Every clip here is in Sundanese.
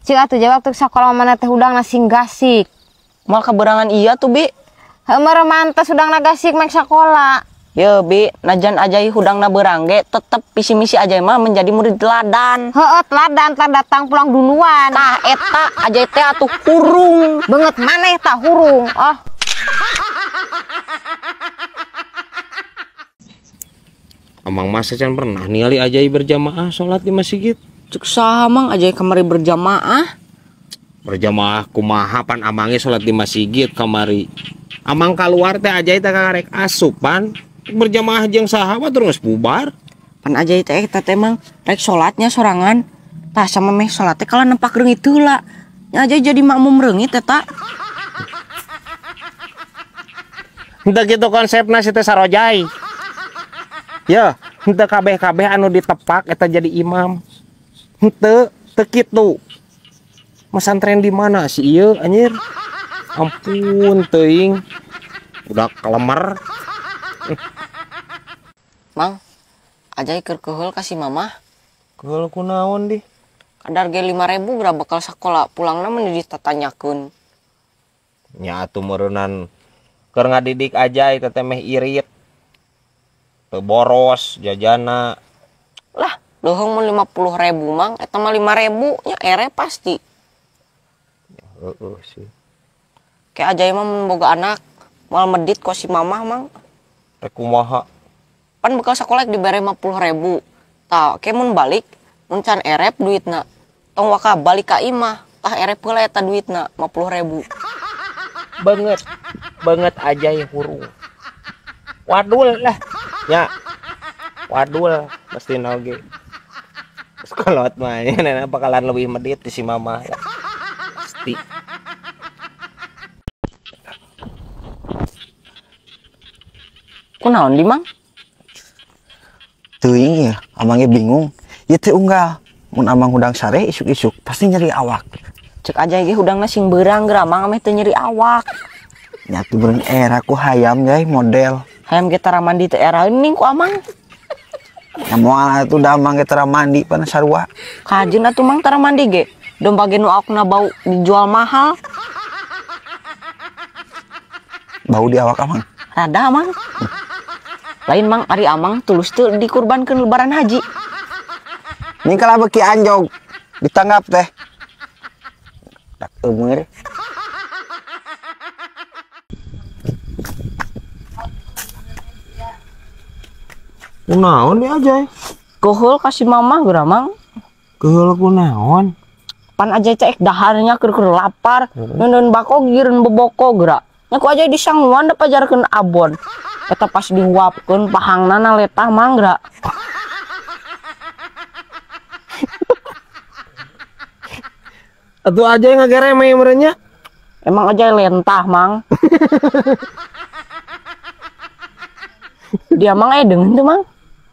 Cik atuh jawab tuh sakola mana teh hudangna sing gasik. Moal kaberangan iya tuh bi. Heuh mantes hudangna gasik mek sakola. Ye bi, najan Ajay hudangna beurang ge tetep visi misi Ajay mah menjadi murid teladan. Heueuh teladan telah datang pulang duluan. Tah eta Ajay teh atuh hurung. Beungeut maneh tah hurung. Oh. Amang masa can pernah ningali Ajay berjamaah sholat di masjid. Cek saha mang Ajay kamari berjamaah? Berjamaah kumaha pan amangnya sholat di masjid kamari. Amang keluar teh Ajay teh karek asup pan berjamaah jeung saha mah terus bubar. Pan Ajay teh eta teh mang rek sholatnya sorangan. Tah sama meh sholat teh kalah nempak reungit heula. Nya Ajay jadi makmum reungit eta. Henteu kitu konsepna si teh sarojai. Ya, henteu kabeh-kabeh anu ditepak eta jadi imam. Henteu, teu kitu. Pesantren di mana si ieu anjir? Ampun teuing. Udah kelemer. Mang, Ajay keur keheul ka si mamah. Keheul kunaon di? Kadar ge 5.000 geura bakal sakola, pulangna mah ditatanyakeun. Nya atuh meureunnan keur ngadidik Ajay teh meh irit. Teu boros jajana. Lah, leuheung mun 50.000 mang, eta mah 5.000 nya ere pasti. Heeh sih. Kayak Ajay mah mun boga anak moal medit ku si mamah mang. Rek kumaha? Pan bekal sakola dibere 50.000. Tah, ke mun balik mun can erep duitna. Tong waka balik ka imah, tah erep heula eta duitna 50.000. Banget. Banget Ajay hurung. Wadul lah. Ya. Wadul pasti oge. Sekolot mah nenek bakalan lebih medit di si mama ya. Pasti. Kunaon di mang? Teuing ya, amangnya bingung. Ieu teh unggal. Mun amang hudang sare isuk-isuk pasti nyeri awak. Cek Ajay ge hudangna sing beurang geura mang ameh teu nyeri awak. Nya tuh beureun era ku hayam yai model. Hayam ge tara mandi teh era euning ku amang. Ya moal atuh da amang ge tara mandi pan sarua. Kajeun atuh mang tara mandi ge. Domba ge nu awakna bau dijual mahal. Bau di awak amang? Rada mang. Lain mang ari amang tulus teu dikurbankeun lebaran haji. Ning kalah beuki anjog ditanggap teh. Dak eumeur. Kunaon di Ajay? Keheul ka si mamah geura mang. Keheul kunaon? Pan Ajay teh daharnya keur lapar, ngeundeun bako gigireun beboko geura. Nya ku Ajay disanguan da pajarkeun abon. Eta pas dihuapkeun pahangna na letah mang geura. Atuh Ajay ngagereme meureun nya? Emang Ajay lentah mang. Dia mang aya deungeun teu mang?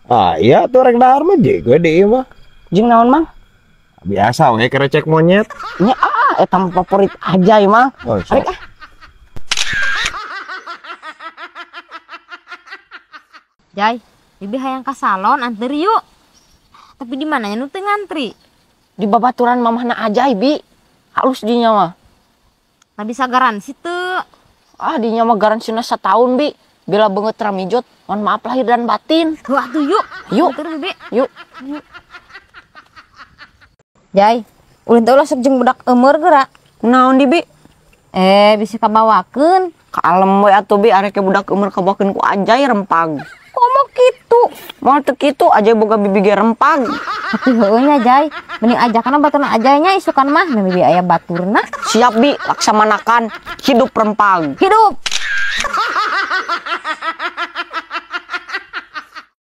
Ah iya tuh rek dahar mah jeung we deui mah. Jeung naon mang? Biasa we kerecek monyet. Nya ah eta mah favorit Ajay mang. Oh, arek ah. Jay, bibi hayang ka salon antri yuk. Tapi di mananya nu teu ngantri? Di babaturan mamahna Ajay bi. Halus dinya mah. Nah bisa garansi teu? Ah dinya mah garansina satahun bi. Bila beungeut ramijot, mohon maaf lahir dan batin. Wah tuh yuk. Yuk. Bibi. Yuk. Yuk. Jay, ulin teh ulah sok jeung budak eumeur geura. Kunaon di bi? Bisa kabawakeun. Kalem we atuh bi, arek budak eumeur kabawakeun ku Ajay rempag. Komo kitu? Moal teu kitu, Ajay boga bibi ge rempag. Tapi heueuh nya Jay, mending ajakan baturna Ajay nya isukan mah bibi aya baturna. Siap bi, laksamanakan hidup rempag. Hidup.